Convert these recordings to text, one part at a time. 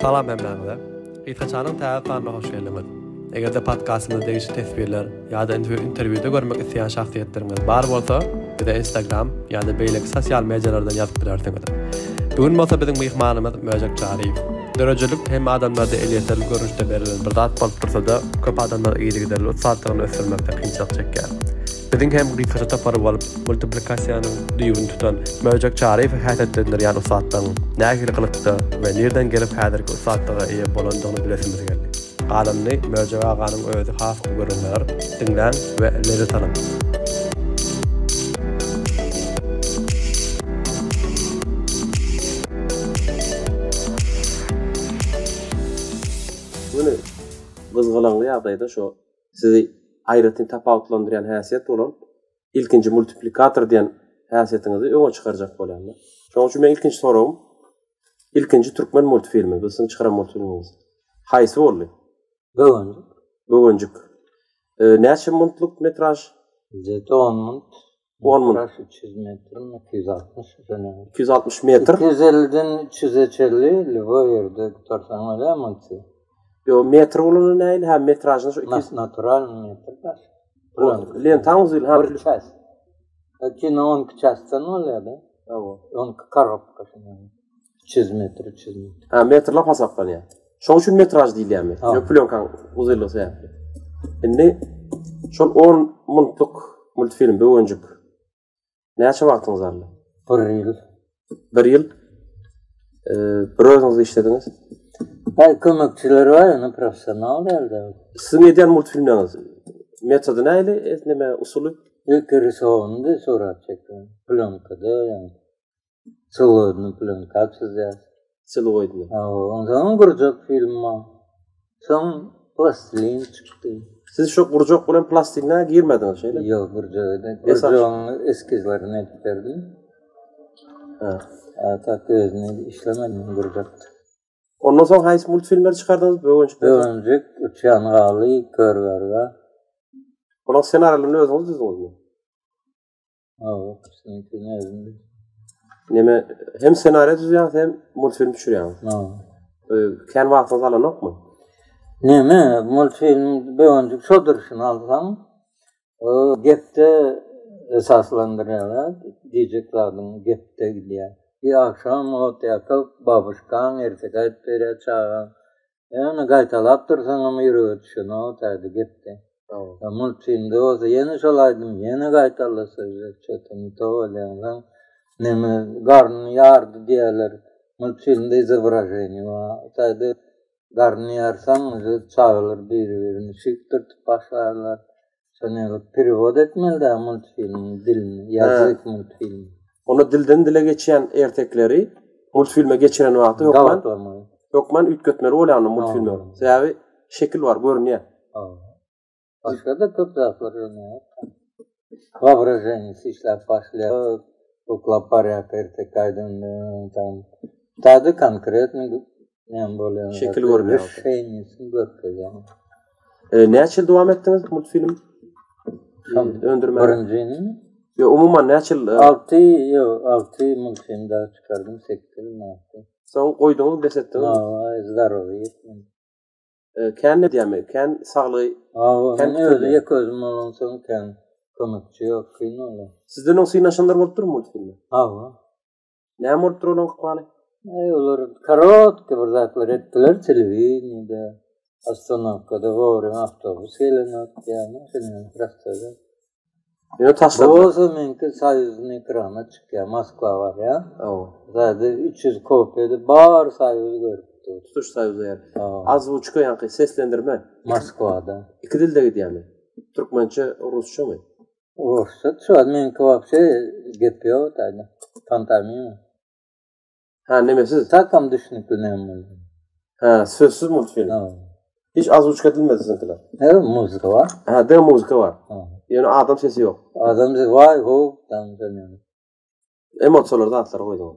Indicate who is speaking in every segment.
Speaker 1: Salam hemmäňize. Gysgaçanyň täze sanyna hoş geldiňiz. Eger-de podkastymyza degişli teswirler ýa-da interwýuda görmek isleýän şahsyýetleriňiz bar bolsa, bize Instagram ýa-da beýleki sosial medialardan ýazyp bilersiňiz. Bu gün bolsa biziň myhmanymyz Möjek Çaryýew. Döredijilik hemme adamlarda elýeterli görnüşde berlen bir zat bolup dursa-da, köp adamlar yzygiderli ussatlygyny ösdürmekde kynçylyk çekýär. Biziň hem gysgaça topary bolup, multiplikasiýanyň düýbüni tutan Möjek Çaryýewi häsiýetlendirýän ussatlygyň nähili gylykda we nirden gelip häzirki ussatlyga eýe bolandygyny bilesimiz geldi. Galanyny Möjek aganyň özi has gowy gürrüň berer, diňläň we lezzet alyň!
Speaker 2: Göni gyzgalaňly ýagdaýda şo sizi aýratyn tapawutlandyrýan häsiýet bolan ilkinji multiplikator diýen häsiýetiňizi öňe çykarjak bolýan-da. Şonuň üçin meň ilkinji soragym, ilkinji türkmen multfilmi, bu siziň çykaran multfilmiňiz haýsy boldy?
Speaker 3: Böwenjik.
Speaker 2: Böwenjik. Näçe muntlyk metraž?
Speaker 3: Gde-to on munt.
Speaker 2: On munt.
Speaker 3: 300 metrmi, 260 şeýle.
Speaker 2: 260 metr.
Speaker 3: 250-den 300-e çenli lýuboý ýerde gutarsaň bolýar munty.
Speaker 2: Ýok, metr bolanda nähili? Hä, metražyny şu 200
Speaker 3: Naturalnyý metr daş.
Speaker 2: Lentaň uzynlygy
Speaker 3: ha. Bir ças. Kino 12 çasdan bolýar-da.
Speaker 2: Hawa.
Speaker 3: 12 korobka şunuň. 300 metr, 300 metr.
Speaker 2: Ha, metrlap hasaplanýar. Şoň üçin metraž diýilýärmi? Ýok, plýonkaň uzynlygy sebäpli. Indi şol 10 minutlyk multfilm Böwenjik. Näçe wagtyňyz aldy?
Speaker 3: Bir ýyl.
Speaker 2: Bir ýyl. Ee, bir özüňiz işlediňiz?
Speaker 3: Aý, kömekçiler bar, ýöne professional däldi.
Speaker 2: Siziň edýän multfilmleriňiz metody nähili, neme usuly?
Speaker 3: Ilki risowanydy surat çekdim. Plýonkada, ýagny Celluloidny plýonka çyzýas.
Speaker 2: Celluloidny.
Speaker 3: Hawa, onsoň gurjak film bar. Soň plastilin çykdy.
Speaker 2: Siz şo gurjak bilen plastiline girmediňiz, şeýle?
Speaker 3: Ýok, gurjak eden. Gurjagyň eskizlerini edip berdim.
Speaker 2: Ha.
Speaker 3: A tak özüni işlemedim gurjakda.
Speaker 2: Ondan soň haýsy multfilmleri çykardyňyz? Böwenjikden
Speaker 3: soň? Böwenjik, Uçýan galy, Kör garga.
Speaker 2: Olaryň ssenarilerini özüňiz düzdüňizmi?
Speaker 3: Hawa, seniňkini özüm düzdüm.
Speaker 2: Neme, hem ssenariýa düzýäňiz, hem multfilm düşürýäňiz.
Speaker 3: Hawa.
Speaker 2: Kän wagtyňyz alanokmy?
Speaker 3: Neme, multfilm Böwenjik şo durşuny alsaň, o gepde esaslandyrýarlar, diýjek zadyň gepde gidýär. Bir agşam ot ýakyp, babuşkaň erteki aýdyp berýär çagaň. Ýöne gaýtalap dursaňam ýürege düşenok täze gepde. A multfilmde bolsa ýene şol aýdym ýene gaýtalasa ço-to ne to bolýar. Onsoň neme garnyny ýardy diýýärler. Multfilmde izobraženiýe bar. Täze garnyny ýarsaň uje çagalar biri-birini şyk dürtüp başlarlar. Şony ýaly perewod etmeli dä multfilmiň dilini, ýazyk multfilm.
Speaker 2: Onda dilden dile geçýän ertekleri multfilme geçiren wagty hökman hökman üýtgetmeli bolýar onda multfilme. Sebäbi şekil bar, görünýär.
Speaker 3: Başga-da köp zatlar görünýär. Wobroženiýesi işläp başlaýar. Kukla porýak erteki aýdanda tam Täze konkretny näme bolýar?
Speaker 2: Şekil görünýär.
Speaker 3: Rişeniýesini görkezýär.
Speaker 2: E, näçe ýyl dowam etdiňiz multfilm öndürmäge?
Speaker 3: Birinjini?
Speaker 2: Ýok, umuman näçe ýyl?
Speaker 3: 6, ýok, 6 multfilm dagy çykardym, 8 mi 6.
Speaker 2: Soň goýduňyz, bes etdiňiz?
Speaker 3: Hawa, zdorowy ýetmedi.
Speaker 2: E, kän edýärmi? Kän saglygy
Speaker 3: Hawa, men özi ýeke özüm bolansoň kän kömekçi ýok, kyn bolýar.
Speaker 2: Sizden öň synaşanlar bolupdyrmy multfilme?
Speaker 3: Hawa.
Speaker 2: Näme bolupdyr olaň ykbaly?
Speaker 3: Aý olar korotki bir zatlar etdiler telewideniýede, ostanowkada wowremä awtobus gelenok diýýärler, şeýle prosta.
Speaker 2: Ýöne taşladylar.
Speaker 3: Bu bolsa meňki soýuzny ekrana çykýar, Moskwa barýar.
Speaker 2: Hawa.
Speaker 3: Zady 300 kopiýada bar soýuz görüp dur.
Speaker 2: Tutuş soýuza ýa. Ozwuçka ýaňky seslendirme.
Speaker 3: Moskwada.
Speaker 2: Iki dilde gidýärmi? Türkmençe, rusçamy?
Speaker 3: Rusça şu wagt meňki wapşe gep ýok taýda. Pantomima.
Speaker 2: Ha nemesiz.
Speaker 3: Takam düşnükli näme bolýar.
Speaker 2: Ha sözsüz multfilm.
Speaker 3: Ha.
Speaker 2: Hiç ozwuçka edilmedi siziňkiler.
Speaker 3: He muzika bar.
Speaker 2: Ha diňe muzika bar.
Speaker 3: Ha.
Speaker 2: Ýöne adam sesi ýok.
Speaker 3: Adam sesi waý how tam şonýaly.
Speaker 2: Emosiýalar zatlar goýduň.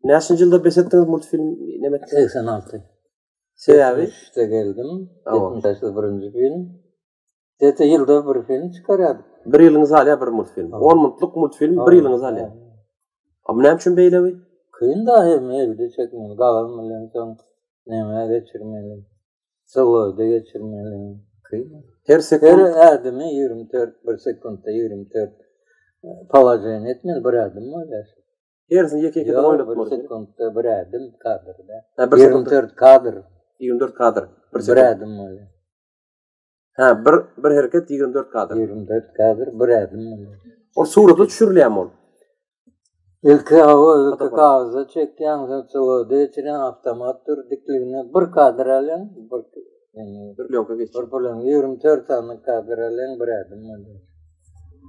Speaker 2: Näçinji ýylda bes etdiňiz multfilm neme etdiňiz?
Speaker 3: 86.
Speaker 2: Sebäbi?
Speaker 3: 73-de geldim. 76-da birinji film. Zete ýylda bir film çykarýardyk.
Speaker 2: Bir ýylyňyzy alýar bir multfilm. 10 minutlyk multfilm bir ýylyňyzy alýar. A bu näme üçin beýle bi?
Speaker 3: Kyn da hem elde çekmeli. Galam bilen soň. Nämä geçirmeli. Soloýda geçirmeli. Kyn.
Speaker 2: Her sekund
Speaker 3: Her ädimi 24 bir sekuntda 24 položeniýe etmeli bir ädim bolýar.
Speaker 2: Hersini ýeke ýekeden oýnatmaly.
Speaker 3: Bir sekuntda bir ädim kadrda.
Speaker 2: Ha, bir
Speaker 3: 24 kadr.
Speaker 2: 24 kadr.
Speaker 3: Bir, bir ädim bolýar.
Speaker 2: Ha, bir bir hereket 24 kadr.
Speaker 3: 24 kadr bir ädim bolýar.
Speaker 2: Ol surata düşürilýärmi ol?
Speaker 3: Ilki hawa, ilki kagyza çekýäň, soň çyzgyda geçirýäň, awtomat dur, dikligine bir kadr alýaň, bir
Speaker 2: bir plýonka geçýär.
Speaker 3: Bir plýonka 24 sany kadr alýaň, bir ädim bolýar.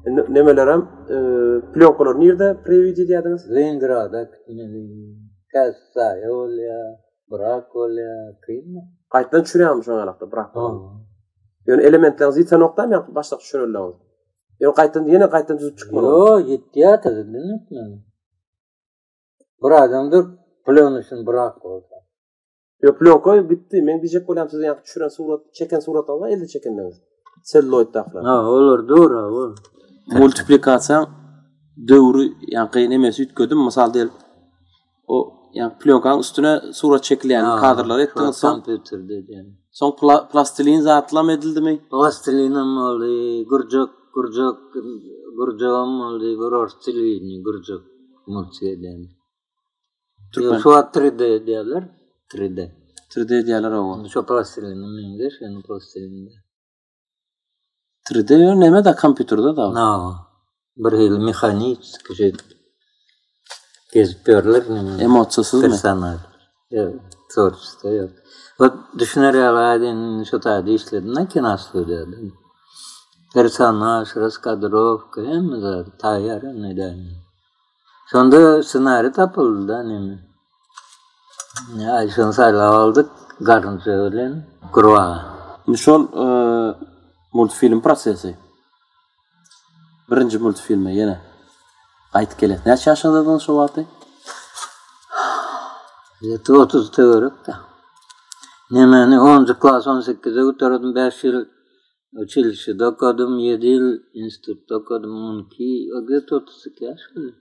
Speaker 2: Indi nemelerem, plýonkalar nirde prewýu edýärdiňiz?
Speaker 3: Leningrada gitmeli. Käsi zaýa bolýar, brak bolýar, kyn.
Speaker 2: Gaýtadan düşürýäňmi şoň ýalakda brak bolan? Ýöne elementleriňiz ýitenokdamy ýa başdaky düşürenleriňiz? Ýöne gaýtadan ýene gaýtadan düzüp çykmaly.
Speaker 3: Ýok, ýitýär täzeden etmeli. Bir adamda plýonuşyn brak bolsa.
Speaker 2: Ýok, plýonka gitdi. Men diýjek bolýan siziň ýaňky düşüren surat, çeken suratlaryňyz bar, elde çekenleriňiz. Selluloiddakylar.
Speaker 3: Ha, olar dur, ha, ol.
Speaker 2: Multiplikasiýaň döwri ýaňky nemesi üýtgedimi? Mysal diýelim, O ýa plýonkaň üstüne surat çekilýän kadrlary etdiňiz soň.
Speaker 3: Kompýuterde edýän.
Speaker 2: Soň plastilin zatlam edildimi?
Speaker 3: Plastilinem boldy, gurjak, gurjak, gurjagam boldy, bir ors telewideniýe gurjak multik edýän. Türkmen. Şu wagt 3D edýärler, 3D.
Speaker 2: 3D edýärler owa.
Speaker 3: Şu plastiline meňzeş, ýöne plastilinde.
Speaker 2: 3D ýöne neme da kompýuterde da.
Speaker 3: Na. Bir hili mehaniçki şey gezip ýörler neme.
Speaker 2: Emosiýasyzmy?
Speaker 3: Personal. Ýok, tworçestvo ýok. Ot düşüner ýaly aýdyn şu taýda işledim-de kinostudiýada. Personaž, raskadrowka hemme zat taýýar indi edäýmeli. Şonda ssenariý tapyldy-da neme. Şony saýlap aldyk Garynja bilen Gurbaga.
Speaker 2: Indi şol multfilm prosesi. Birinji multfilme ýene gaýtyp gelýäs. Näçe ýaşyňyzdadyňyz şo wagty?
Speaker 3: Ýeti 30 töwerek-de. Nemeni onunjy klas 18-de gutarydym, 5 ýyl uçilişede okadym, 7 ýyl institutda okadym, 12, gde-to 32 ýaş bolýar.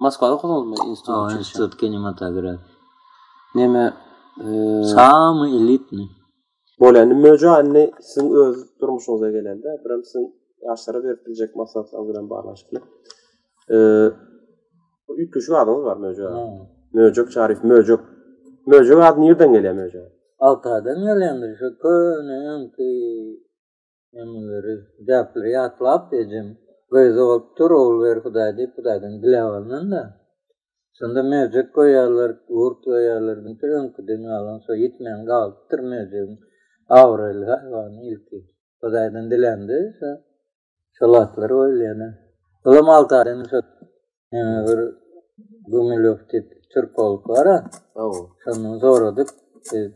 Speaker 2: Moskwada okadyňyzmy institut
Speaker 3: uçilişe? Institut kinematografiýa.
Speaker 2: Neme?
Speaker 3: Samyý elitnyý.
Speaker 2: Bolýar. Indi Möje indi siziň öz durmuşyňyza gelende, birem siziň ýaşlara berip biljek maslahatlaryňyz bilen baglanyşykly. Bir üýtgeşik adyňyz bar Möjek aga. Möjek Çaryýew Möjek. Möjek ady nirden gelýär Möjek?
Speaker 3: Altaýdan gelýändir. Şu köne öňki Nemeleri, däpleri ýatlap ejem gyzy bolupdyr, ogul ber Hudaý diýip Hudaýdan diläp alnan-da. Şonda möjek goýýarlar, gurt goýýarlar, diňe öňküden galan şo ýitmän galypdyr möjegiň abraýly haýwany ilki. Hudaýdan dilände şo şol atlar goýulýar-da. Olam Altaýdan şo Ýene bir Gumilew diýip türkolog bar-a.
Speaker 2: Hawa.
Speaker 3: Şondan soradyk,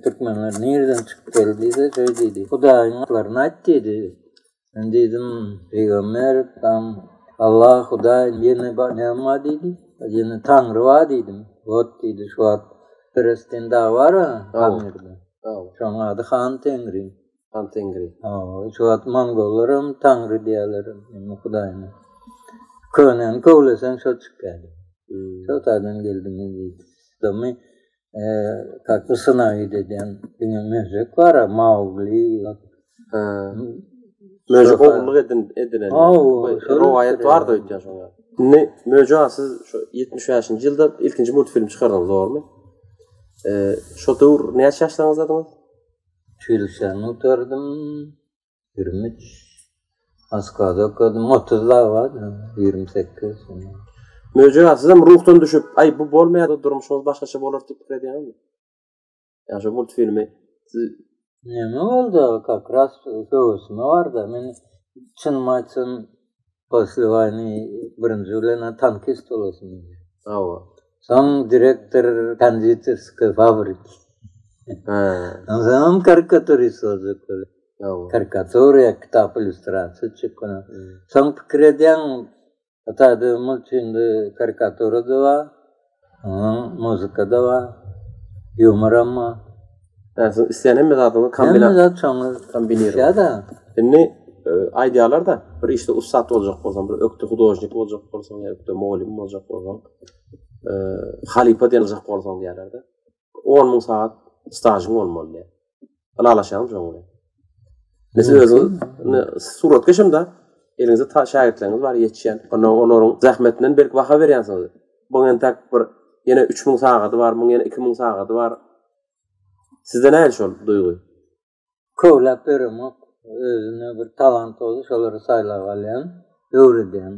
Speaker 3: türkmenler nireden çykyp geldi diýse, şeý diýdi. Hudaýyň atlaryny aýt diýdi. Men diýdim, pygamber, tam Allah, Hudaý, ýene näme bar diýdi. Ýene Taňry bar diýdim. Wot diýdi, şu wagt Berestin dagy bar-a, Pamirde. Şoň ady Han Tengri.
Speaker 2: Han Tengri.
Speaker 3: Hawa, şu wagt mongollaram Taňry diýýärler, indi Hudaýyny. Könäni köwleseň şo çykýar. Şo taýdan geldiňiz diýdi. Adamy как усыновить edýän diňe möjek bar-a, Maugli.
Speaker 2: Möjek ogullyk edin edinen. Rowaýat bardy öýtýän şoňa. Indi Möjek aga siz şu 75-nji ýylda ilkinji multfilm çykardyňyz, dogrumy? Şo döwür näçe ýaşlaryňyzdadyňyz?
Speaker 3: Çüýrükçäni gutardym, 23. Moskwada okadym, 30 dagy bardy, 28.
Speaker 2: Möjek aga, sizem ruhdan düşüp, aý bu bolmaýar, durmuşymyz başgaça bolar diýip pikir edýäňizmi? Ýa şu multfilmi siz
Speaker 3: Näme boldy, kak raz höwesime bardy. Men çynymy aýtsam, Posle waýny birinji bilen tankist bolasym gelýär.
Speaker 2: Hawa.
Speaker 3: Soň direktor konditerskiý fabriki.
Speaker 2: Hä.
Speaker 3: Onsoňam karikaturist boljak bolýar.
Speaker 2: Hawa.
Speaker 3: Karikatura ýa kitap illýustrasiýa etjek bolýar. Soň pikir edýäň, Hytaýda multfilmde karikatura-da bar, onuň muzyka-da bar, ýumoram bar.
Speaker 2: Hä, siziň isleýän hemme zadyňyz kombina.
Speaker 3: Hemme zat şoňa
Speaker 2: kombinirowat.
Speaker 3: Düşýär-de.
Speaker 2: Indi aýdýarlar-da, bir işde ussat boljak bolsaň, bir ökde hudožnik boljak bolsaň ýa ökde mugallym boljak bolsaň, halypa diýen boljak bolsaň diýýärler-de. 10 müň sagat. Stažyň bolmaly diýýär. Ylalaşýaňmy şonuň bilen? Siz özüňiz suratkeşem da, eliňizde ta şägirtleriňiz bar ýetişýän. Ondan olaryň zähmetinden belki baha berýänsiňiz. Bu entäk bir ýene 3000 sagady bar, muň ýene 2000 sagady bar. Sizde nähili şol duýgy?
Speaker 3: Köwläp beremok. Özüne bir talant bolsa şolary saýlap alýan, öwredýän.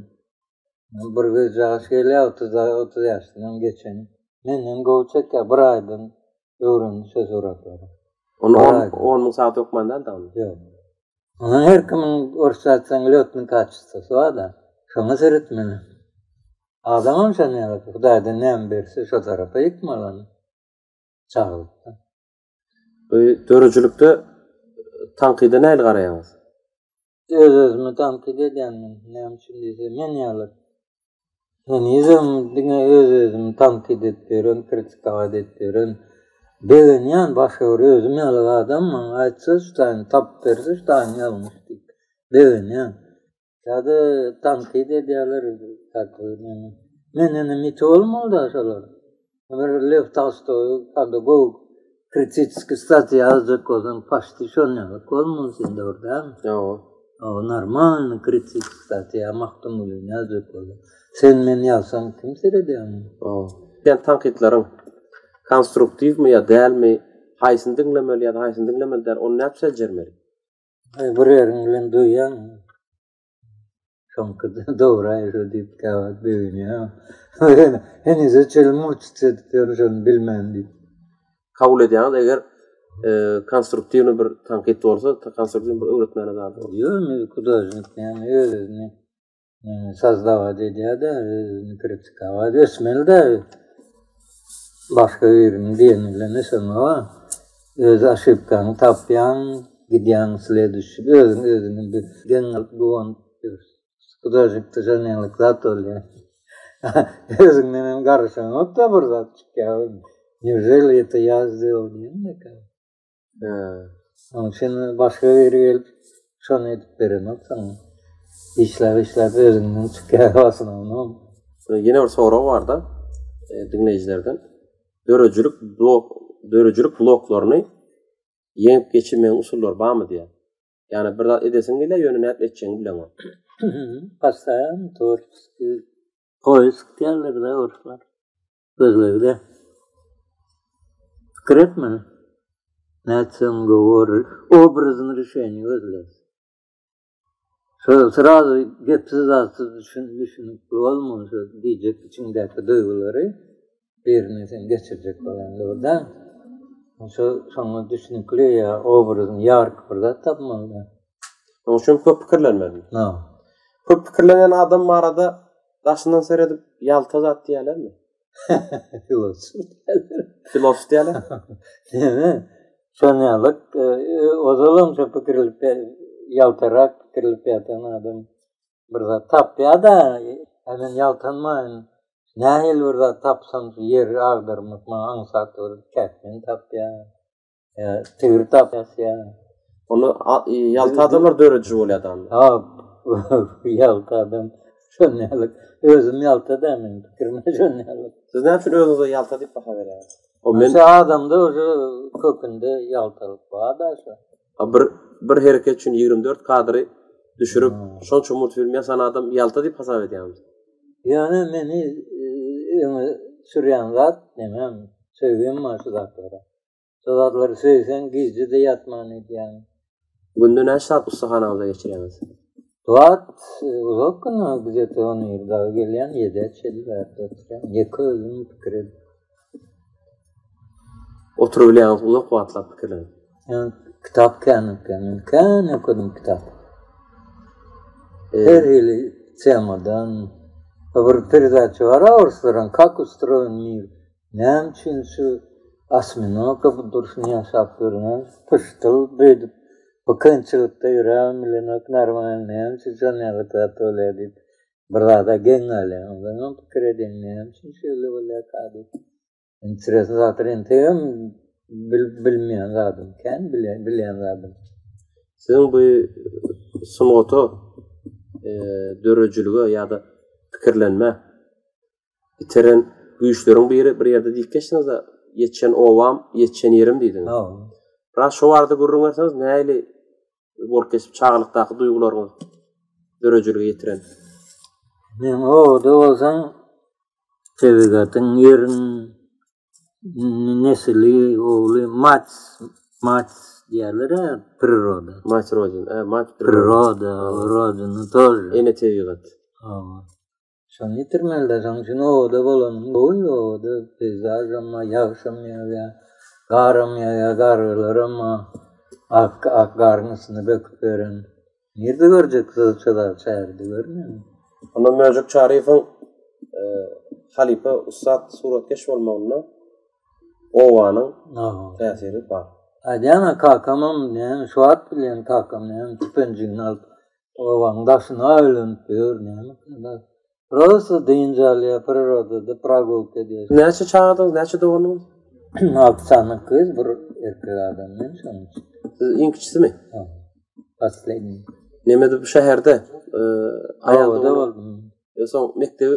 Speaker 3: Bir gyzjagaz gelýär, 30 30 ýaşyndan geçen. Menden gowy çekýär, bir aýdan öwrendi şu suratlary.
Speaker 2: Ony 10 müň sagat hökman däl-de ony.
Speaker 3: Ýok. Onuň her kimiň orsça aýtsaň lýotnyý kaçestwosy bar-da. Şoňa seretmeli. Adamam şonuň ýaly, Hudaýdan näme berse şo tarapa ýykmaly ony. Çagalykda.
Speaker 2: Bu döredijilikde tankyda nähili garaýaňyz?
Speaker 3: Öz-özümi tankyt edýän men. Näme üçin diýse, men ýaly henizem diňe öz-özümi tankyt edip ýören, kritikować edip ýören. Begenýän başga bir özüm ýaly adam maňa aýtsa, şu taýyny tapyp berse, şu taýyň ýalňyş diýip begenýän. Ýa-da tankyt edýärler, Menden ýiti bolmaly-da şolar. Bir Lew Tolstoý hakda gowy kritiçeskiý statýa ýazjak bolsaň, paçti şon ýaly bolmaly sen dogry dälmi?
Speaker 2: Ýok.
Speaker 3: O normalny kritiçeskiý statýa Magtymgulyny ýazjak bolsaň. Sen men ýazsaň kim seredýär muňa?
Speaker 2: Ýok. Sen tankytlaryň konstruktiwmi ýa dälmi, haýsyny diňlemeli ýa-da haýsyny diňlemeli däl, ony nädip seljermeli?
Speaker 3: Bir ýeriň bilen duýýaň. Şoňky dogry şu diýip käwagt begenýän. Henize çenli muçit edip ýörün şony bilmän diýip.
Speaker 2: Kabul edýäňiz eger konstruktiwny bir tankyt bolsa, konstruktiwny bir öwretmäne zat bolsa.
Speaker 3: Ýok, men hudožnik näme öz-özüni Sazdawa edýär-de, özüni kritikawa ösmeli-de. Başga biriniň diýeni bilen öseňok-a. Öz oşibkaňy tapýaň, gidýäň sleduşi, özüň özüňi bir geň alyp guwanyp ýörsüň. Hudožnikde şonuň ýaly zat bolýar. Özüňden hem garyşaňok-da bir zat çykýar. Neujeli это я сделал diýen-de. Onuň üçin başga biri gelip şony edip berenok saňa. Işläp işläp özüňden çykýar w osnownom.
Speaker 2: Ýene bir sorag barda diňleýjilerden. Döredijilik blok döredijilik bloklaryny ýeňip geçirmegiň usullary barmy diýýär. Ýagny bir zat edesiň gelýär ýöne nädip etjegiňi bileňok.
Speaker 3: Postoýanny tworçeskiý poisk diýýärler-de orslar. Gözlegde. Pikir etmeli. Nätseň gowy bolar. Obrazyny rişeniýe gözle. Şo srazu gepsiz zatsyz düşün düşünip bolmaly şo diýjek içiňdäki duýgulary birine sen geçirjek bolýaň dogry däl. Şo şoňa düşnükli ýa obrazyny ýark bir zat tapmaly da.
Speaker 2: Onuň üçin köp pikirlenmeli.
Speaker 3: Ha.
Speaker 2: Köp pikirlenýän adam barada Daşyndan seredip ýalta zat diýýärlermi?
Speaker 3: Filosof
Speaker 2: diýýärler. Filosof diýýärler.
Speaker 3: Näme? Şonýalyk e, ozalam şo pikirlip ýaltarak pikirlip ýatan adam bir zat tapýar-da, men ýaltanmaýyn. Nähili bir zat tapsam şu ýeri agdarmak maňa aňsat bolar, kätmen tapýar. Tigir tapýar.
Speaker 2: Onda ýalta adamlar dörediji bolýar da.
Speaker 3: Ha, ýalta adam şonýalyk. Özüm ýalta däl meniň pikirim şonýalyk.
Speaker 2: Siz näme üçin özüňize ýalta diýip baha berýäňiz?
Speaker 3: O men Şu adamda uje kökünde ýaltalyk bar-da şu.
Speaker 2: Bir bir hereket üçin 24 kadry düşürip, şonça multfilm ýasan adam ýalta diýip hasap edýäňiz.
Speaker 3: Ýöne meni öňe sürýän zat nemem, söýgim bar şu zatlara. Şu zatlary söýseň gije-de ýatman edýäň.
Speaker 2: Günde näçe sagat ussahanaňyzda geçirýäňiz?
Speaker 3: Wagt uzak gün gije-de on bir dagy gelýän, ýedä çenli bärde oturýan. Ýeke özüm pikir edip.
Speaker 2: Oturybilýäňiz uzak wagtlap pikirlenip.
Speaker 3: Men kitap kän okýan. Men kän okadym kitap. Her hili temadan. Bir peredaça bar-a orslaryň Kak ustroýen mir. Näme üçin şu osminoga bu durşuny ýaşap ýör, näme üçin pyşdyl beýdip bu kynçylykda ýöräbem bilenok normalny, näme üçin şon ýaly zat bolýar diýip bir zada geň galýan. Onsoňam pikir edýän näme üçin şeýle bolýarka diýip. Interesny zatlar entegem bilmeýän zadym kän bilýän zadym.
Speaker 2: Siziň bu sungata, döredijilige ýa-da pikirlenmä iteren güýçleriň biri bir ýerde diýip geçdiňiz-de. Ýetişen obam, ýetişen ýerim diýdiňiz.
Speaker 3: Hawa.
Speaker 2: Biraz şo barada gürrüň berseňiz, nähili bolup geçip çagalykdaky duýgularyňyz döredijilige ýetiren?
Speaker 3: Men obada bolsaň, tebigatyň, ýeriň nesili, ogly, mать, mать diýýärler-ä, priroda.
Speaker 2: Mать rodina, e, mать
Speaker 3: priroda. Rodina тоже.
Speaker 2: Ene tebigat.
Speaker 3: Hawa. Şony ýitirmeli-dä, şonuň üçin obada bolanyň gowy, obada peýzažam bar, ýagyşam ýagýar, garam ýagýar, gargalaram bar, ak ak garyň üstünde böküp ýören. Nirde görjek şo zady şäherde görmeýäň.
Speaker 2: Onda Möjek Çaryýewiň halypa ussat suratkeş bolmagynda obanyň täsiri bar.
Speaker 3: Aýdýan-a kakamam näme şu wagt bilýän kakam näme tüpeňjigini alyp Obanyň daşyna aýlanyp ýör, näme kadar. Prosto dynç alýar, prirodada progulka edýär.
Speaker 2: Näçe çagadyňyz, näçe doganyňyz?
Speaker 3: Alty sany gyz, bir erkek adam men şonuň üçin.
Speaker 2: Siz iň kiçisimi?
Speaker 3: Ha. Posledniý.
Speaker 2: Nemede bu şäherde?
Speaker 3: Aýal boldum.
Speaker 2: E soň mekdebi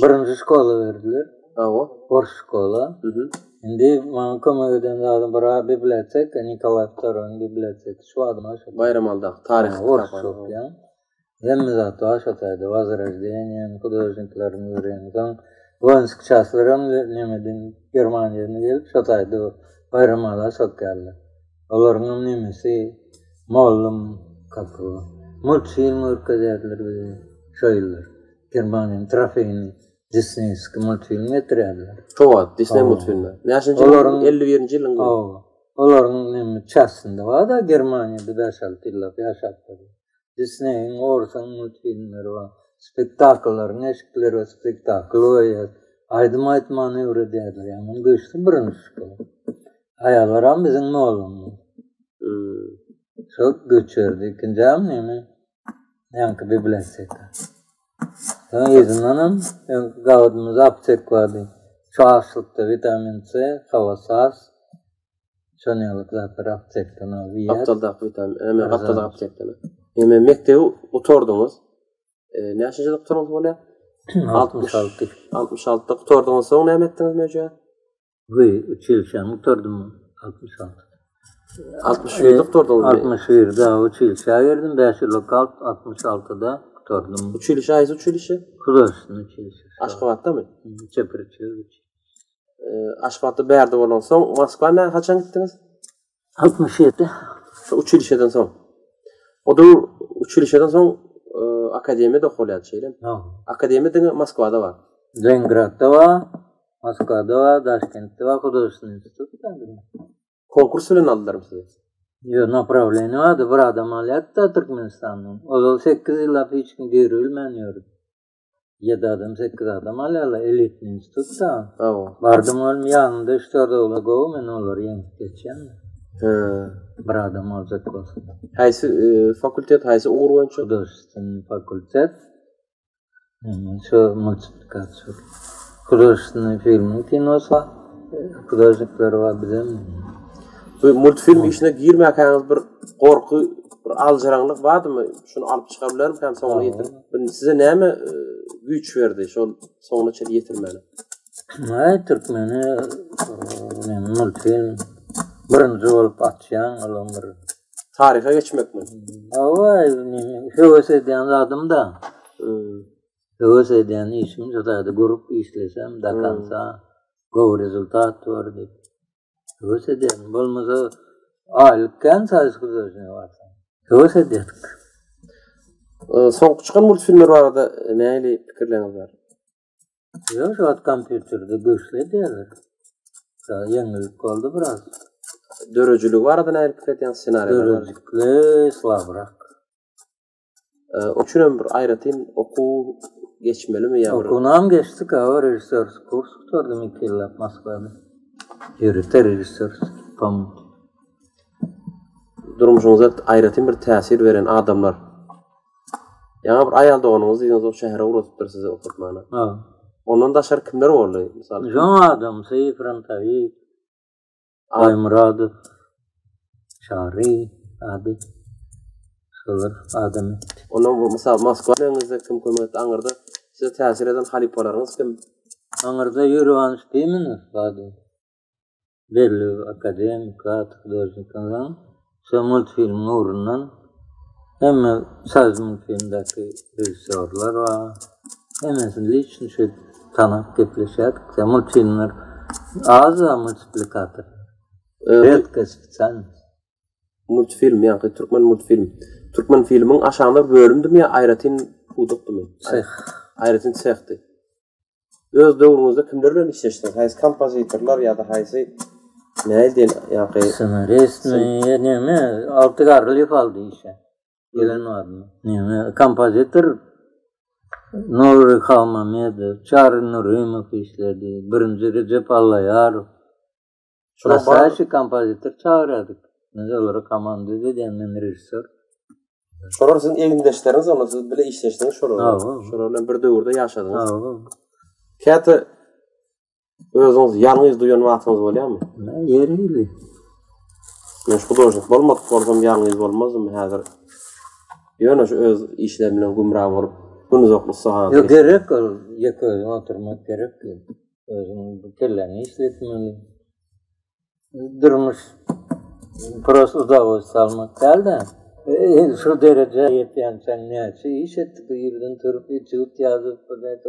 Speaker 3: Birinji şkola berdiler.
Speaker 2: Hawa.
Speaker 3: Ors şkola. Indi maňa kömek eden zadym bir biblioteka, Nikolay II-iň bibliotekasy şu adyma şo.
Speaker 2: Baýramaldaky taryhy
Speaker 3: kitaphana. Orsça okýan. Hemme zat bar şo taýda. Wozroždeniýe, hudožniklerini görýän. Soň woinskiý çaslaram nemeden Germaniýadan gelip şo taýda Baýramala sokýarlar. Olaryňam nemesi mollum kak его multfilm görkezýärdiler bize şo ýyllar. Germaniýanyň trofeýini disneýskiý multfilm getirýärdiler.
Speaker 2: Şo wagt Disneý multfilmi. Näçinji ýylyň? 51-nji ýylyň.
Speaker 3: Hawa. Olaryň neme çastynda bar-da Germaniýada bäş-alty ýyllap ýaşapdyr. Disneýiň, orsuň multfilmleri bar. Spektakllaryň eşikleri bar, spektakl goýýar. Aýdym aýtmany öwredýärler. Ýaňy güýçli birinji şkola. Aýallaram biziň mollumyz. Şo göçerdi. Ikinjäm neme? Ýaňky biblioteka. Soň yzyndanam öňki gawadymyzda aptek bardy. Şu açlykda witamin C, hawasas, şon ýaly zatlar aptekden alyp iýýärdik.
Speaker 2: Gapdaldaky witamin, näme gapdaldaky aptekden. Eme mekdebi gutardyňyz. Näçinji ýylda gutardyňyz bolýar?
Speaker 3: 66.
Speaker 2: 66-da gutardyňyz. Soň näme etdiňiz Möje?
Speaker 3: Wi, uçilişäni gutardym 66-da.
Speaker 2: 61-de gutardyňyzmy?
Speaker 3: 61-de uçilişä girdim, bäş ýyl okap, 66-da gutardym.
Speaker 2: Uçilişe haýsy uçilişe?
Speaker 3: Hudožestweniý uçilişe.
Speaker 2: Aşgabatdamy?
Speaker 3: Çeperçilik uçilişe.
Speaker 2: Aşgabatda bärde bolansoň, Moskwa nä haçan gitdiňiz?
Speaker 3: 67.
Speaker 2: Şu uçilişeden soň. O döwür uçilişeden soň e, akademiýada okalýardy şeýlemi?
Speaker 3: Ha.
Speaker 2: Akademiýa diňe Moskwada bar.
Speaker 3: Leningradda bar, Moskwada bar, Daşkentde bar, hudožestweniý institutda.
Speaker 2: Konkurs bilen aldylarmy sizi?
Speaker 3: Ýok, naprawleniýe bardy, bir adam alýardy-da Türkmenistandan. Ozal sekiz ýyllap hiç kim giribilmän ýördi. Ýedi adam, sekiz adam alýarlar, elitniý institutda.
Speaker 2: Hawa.
Speaker 3: Bardym olim ýanymda üç-dört oglan gowy, men olary ýeňip geçýän.
Speaker 2: Hä.
Speaker 3: Bir adam aljak bolsa.
Speaker 2: Haýsy e, fakultet, haýsy ugur boýunça?
Speaker 3: Hudožestwennyý fakultet. Şu multiplikasiýa. Hudožestwennyý filmiň kinosy hudožnikleri bar bizem.
Speaker 2: Bu multfilm işine girmäkäňiz bir gorky, bir aljyraňlyk bardymy? Şuny alyp çyka bilermikäm soňuna ýetirip? Size näme e, güýç berdi şol soňuna çenli ýetirmäne?
Speaker 3: Aý türkmeni e, multfilm birinji bolup açýaň, olam bir
Speaker 2: Taryha geçmekmi?
Speaker 3: Hawa, höwes edýän zadym-da.
Speaker 2: Hmm.
Speaker 3: Höwes edýän işim şu taýda gurup işlesem, do konca gowy rezultat bor diýip. Höwes edýän. Bolmasa aýlyk kän soýuz hudožnigi barsaň. Höwes edýärdik.
Speaker 2: Soňky çykan multfilmler barada nähili pikirleriňiz bar?
Speaker 3: Ýok, şu wagt kompýuterde güýçli edýärler. Ýeňillik boldy biraz.
Speaker 2: Döredijiligi barada nähili pikir edýäňiz ssenariýalar
Speaker 3: barada? Döredijilikli slabrak.
Speaker 2: O üçin hem bir aýratyn okuw geçmelimi ýa bir?
Speaker 3: Okuwynam geçdik, hawa, režissýorskiý kurs gutardym iki ýyllap Moskwada. Ýörite režissýorskiý pom.
Speaker 2: Durmuşyňyza aýratyn bir täsir beren adamlar. Ýaňy bir aýal doganyňyz diýdiňiz, ol şähere ugradypdyr sizi okatmana.
Speaker 3: Ha.
Speaker 2: Ondan daşary kimler boldy? Mysal
Speaker 3: üçin. Şoň adamsy frontowik. Baýmyradow, Çary ady. Şolar adam etdi.
Speaker 2: Ondan bu mysal Moskwa bileňizde kim kömek etdi? Aňyrda size täsir eden halypalaryňyz kim?
Speaker 3: Aňyrda Ýuri Iwanowiç Pimenow bardy. Belli akademik zat hudožnik onsoň şo multfilmiň ugrundan hemme Soýuzmultfilmdäki režissýorlar bar. Hemmesini liçno şeýdip tanap gepleşýärdik. Multfilmler az-a multiplikator. Redka spesialnost.
Speaker 2: Multfilm ýaňky türkmen multfilm. Türkmen filmiň aşagynda bir bölümdimi ýa aýratyn pudakdymy?
Speaker 3: Seh.
Speaker 2: Aýratyn sehdi. Öz döwrüňizde kimler bilen işleşdiňiz? Haýsy kompozitorlar ýa-da haýsy nähili diýen ýaňky
Speaker 3: Ssenaristmi ýa näme Alty Garlyýew aldy işe. Gelen badyna. Näme kompozitor Nury Halmamedow, Çary Nurymow işledi. Birinji Rejep Allaýarow. Nastoýaşiý kompozitor çagyrýardyk. Men olara komanda edýän men režissýor.
Speaker 2: Şolar siziň egindeşleriňiz, onda siz bile işleşdiňiz şolar bilen. Şolar bilen bir döwürde ýaşadyňyz. Käte özüňizi ýalňyz duýan wagtyňyz bolýarmy?
Speaker 3: Ýeri hili.
Speaker 2: Men şu hudožnik bolmadyk bolsam ýalňyz bolmazdym häzir. Ýöne şu öz işlerim bilen gümra bolup, gün uzak ussahanada.
Speaker 3: Ýok gerek ol ýeke özüň oturmak gerek. Özüň kelläňi işletmeli. Durmuş prosta udowolstwiýe almak däl-de, şu derejä ýetýänçäň näçe iş etdik, irden turup etýud ýazyp,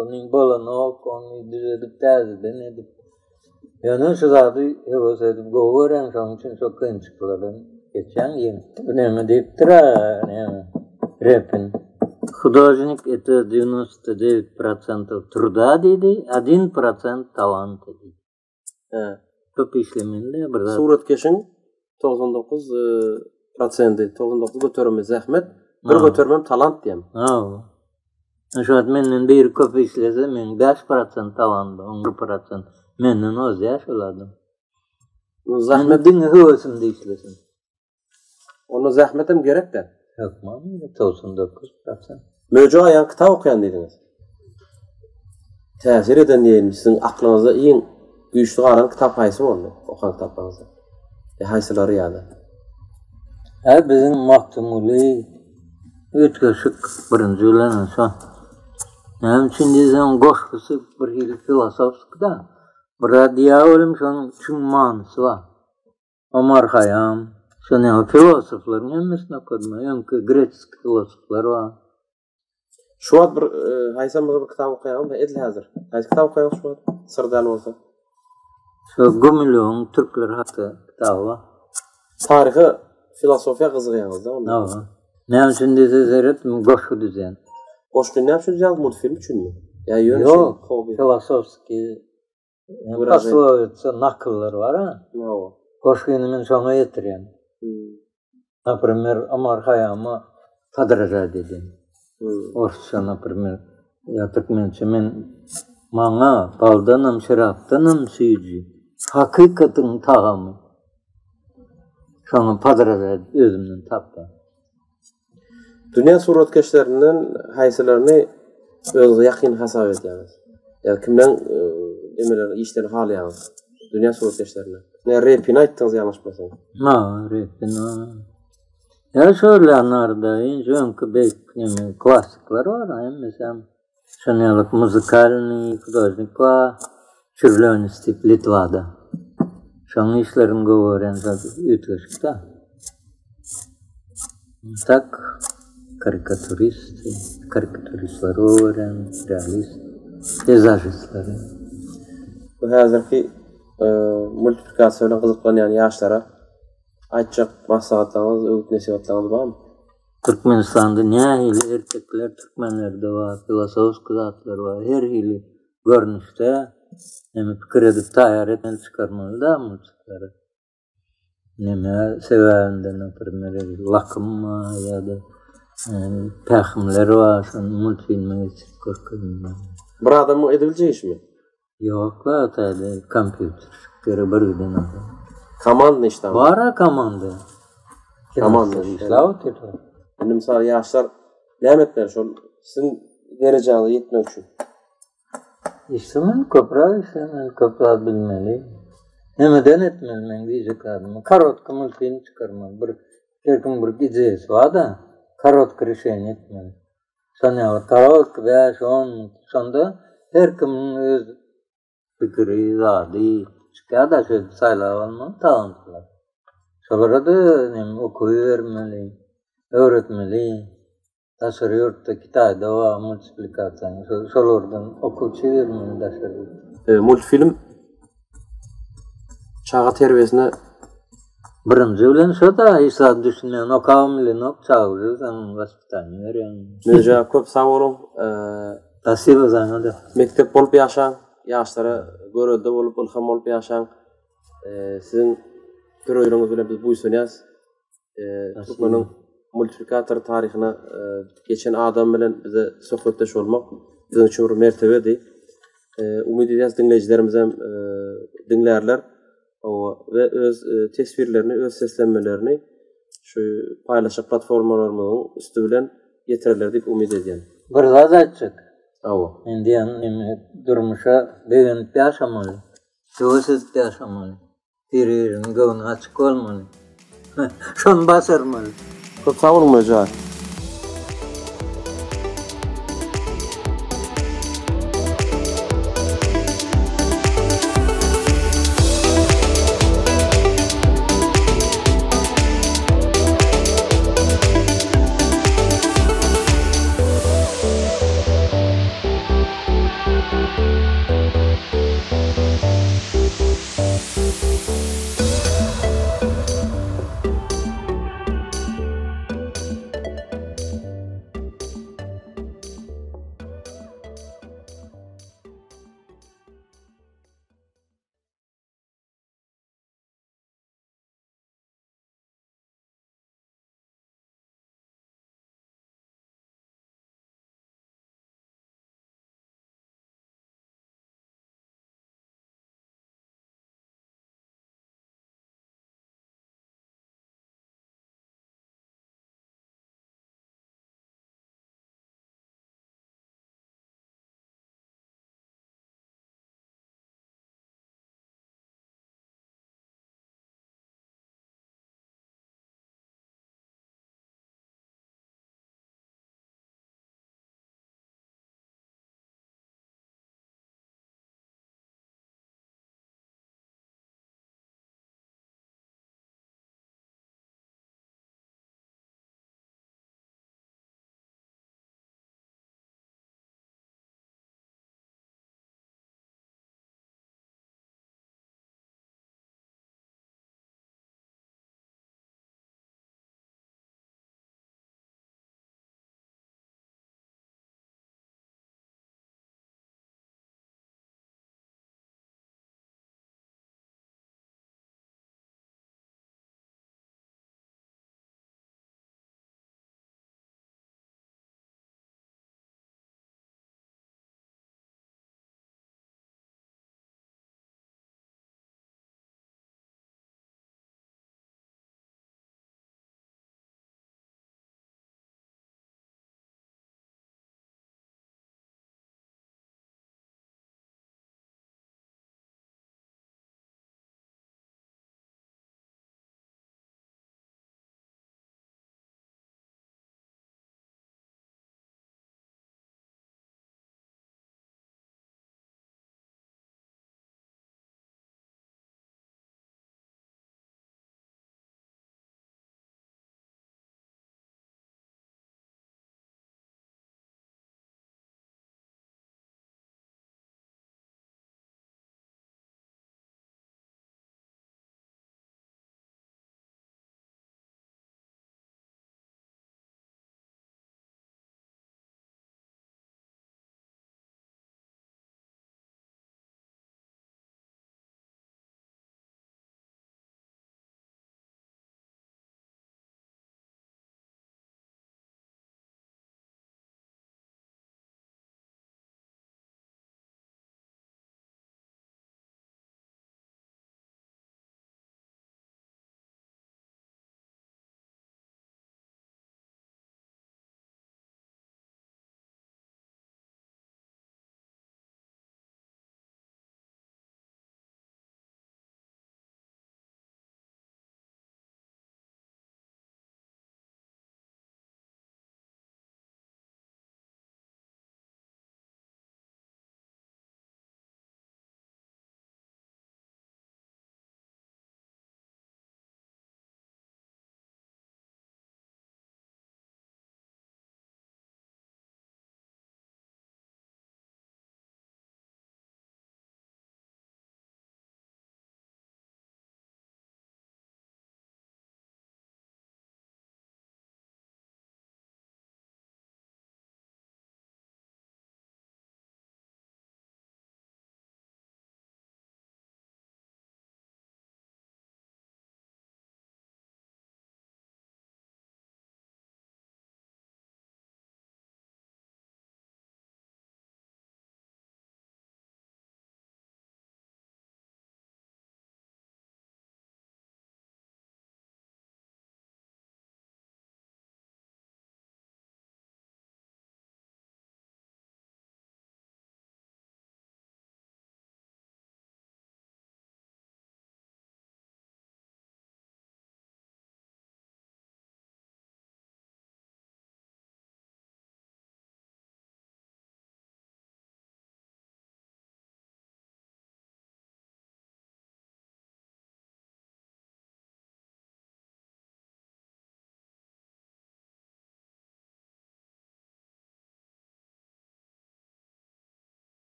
Speaker 3: ony bolanok, ony düzedip täzeden edip. Ýöne şu zady höwes edip gowy görýäň, şonuň üçin şo kynçylyklardan geçýäň, ýeňip. Bu näme diýipdir-ä, näme, Repin. Hudožnik это 99 protsentov truda diýdi, odin prosent talanta diýdi.
Speaker 2: Hä.
Speaker 3: Köp işlemeli bir zat.
Speaker 2: Suratkeşiň 99 prosendi, 99 göterimi zähmet, bir göterimem talant diýen.
Speaker 3: Hawa. Şu wagt menden biri köp işlese, meň 5 prosent talandym, oň 1 prosent. Menden ozýar şol adam.
Speaker 2: Zähmet
Speaker 3: diňe höwesimde işlesin.
Speaker 2: Onda zähmetem gerek-dä.
Speaker 3: Hökman gerek, 99 prosent.
Speaker 2: Möjek aýaň kitap okaýan diýdiňiz. Täsir eden diýeýin, siziň aklyňyzda iň güýçli galan kitap haýsy boldy, okan kitaplaryňyzda? Ýa haýsylary ýa-da?
Speaker 3: Hä, biziň Magtymguly üýtgeşik birinji bilen şo. Näme üçin diýseň, goşgusy bir hili filosofski-da. Bir zat diýýär welin, şonuň çuň manysy bar. Omar Haýam, şonuň ýaly filosoflaryň hemmesini okadym. Öňki greçeski filosoflar bar.
Speaker 2: Şu wagt bir haýsam bolsa bir kitap okaýaňyzmy edil häzir? Haýsy kitap okaýaňyz şu wagt? Syr däl bolsa.
Speaker 3: Şu Gumilýowyň türkler hakda kitaby bar.
Speaker 2: Taryha, filosofiýa gyzygýaňyzda onda.
Speaker 3: Hawa. Näme üçin diýse seret, men goşgy düzýän.
Speaker 2: Goşgy näme üçin düzýäňiz? Multfilm üçinmi? Ýa ýöne
Speaker 3: şeýle hobby? Ýok, filosofskiý Poslowica nakyllar bar-a.
Speaker 2: Hawa.
Speaker 3: Goşgyny men şoňa ýetirýän. Naprimer, Omar Haýama podražat edýän. Orsça, naprimer, ýa türkmençe men maňa baldanam, şerapdanam süýji hakykatyň tagamy. Şoňa podražat edip özümden tapýan.
Speaker 2: Dünýä suratkeşlerinden haýsylaryny özüňize ýakyn hasap edýäňiz? Ýa kimleň emeleri, işlerini halaýaňyz? Dünýä suratkeşlerinden. Ýa Repini aýtdyňyz ýalňyşmasam.
Speaker 3: Ha, Repin. Ýa şo Leonardo da Winçi öňki beýik neme klassyklar bar, hemmesi hem. Şonuň ýaly muzykalnyý hudožnik bar, Çürlionis diýip Litwada. Şonuň işlerini gowy görýän zat üýtgeşik-dä. Tak karikaturist, karikaturistleri gowy görýän, realist, peýzažistleri.
Speaker 2: Bu häzirki multiplikasiýa bilen gyzyklanýan ýaşlara aýtjak maslahatlaryňyz, öwüt-nesihatlaryňyz barmy?
Speaker 3: Türkmenistanda nähili ertekiler türkmenlerde bar, filosofski zatlar bar, her hili görnüşde neme pikir edip taýýar etmeli çykarmaly da multiklary. Neme sebäbinde naprimer lakym bar ýa-da pähimler bar şony multfilme geçirip görkezmeli.
Speaker 2: Bir adamyň edebiljek işmi?
Speaker 3: Ýok-la, täze kompýuter çykdy, bir giden adam.
Speaker 2: Komanda işläp.
Speaker 3: Bar-a komanda.
Speaker 2: Komanda
Speaker 3: işläp otyrlar.
Speaker 2: Indi mysal ýaşlar näme etmeli şol siziň derejaňyza ýetmek üçin?
Speaker 3: Işlemeli, köpräk işlemeli, köp zat bilmeli. Nämeden etmeli meň diýjek zadym. Korotky multfilm çykarmaly. Bir her kimiň bir ideýasy bar-da, korotky rişeniýe etmeli. Şonuň ýaly korotky bäş-on minut. Şonda her kimiň öz pikiri, zady. çykýar-da şeýdip saýlap almaly talantlylar. Şolara-da neme okuw bermeli, öwretmeli. Daşary ýurtda Kitaýda bar multiplikasiýanyň şolardan okuwçy bermeli daşary
Speaker 2: ýurtda. Multfilm çaga terbiýesine
Speaker 3: Birinji bilen şo-da hiç zat düşünmeýän okabam bilenok çaga uje sen waspitaniýa berýäň.
Speaker 2: Möje köp sag boluň.
Speaker 3: Spasibo saňa-da.
Speaker 2: Mekdep bolup ýaşaň, ýaşlara görelde bolup, ylham bolup ýaşaň. Siziň döredijiliginiz bilen biz buýsanýas. Türkmeniň multiplikator taryhyna geçen adam bilen bize söhbetdeş bolmak biziň üçin bir mertebedi. Umyt edýäs diňleýjilerimiz hem diňlärler we öz teswirlerini, öz seslenmelerini şu paýlaşjak platformalarymyzyň üsti bilen ýetirerler diýip umyt edýän.
Speaker 3: Bir zat aýtjak.
Speaker 2: Hawa.
Speaker 3: Men diýen durmuşa begenip ýaşamaly, höwes edip ýaşamaly. Biri-biriniň göwni açyk bolmaly. Şony başarmaly.
Speaker 2: Köp sag boluň Möjek.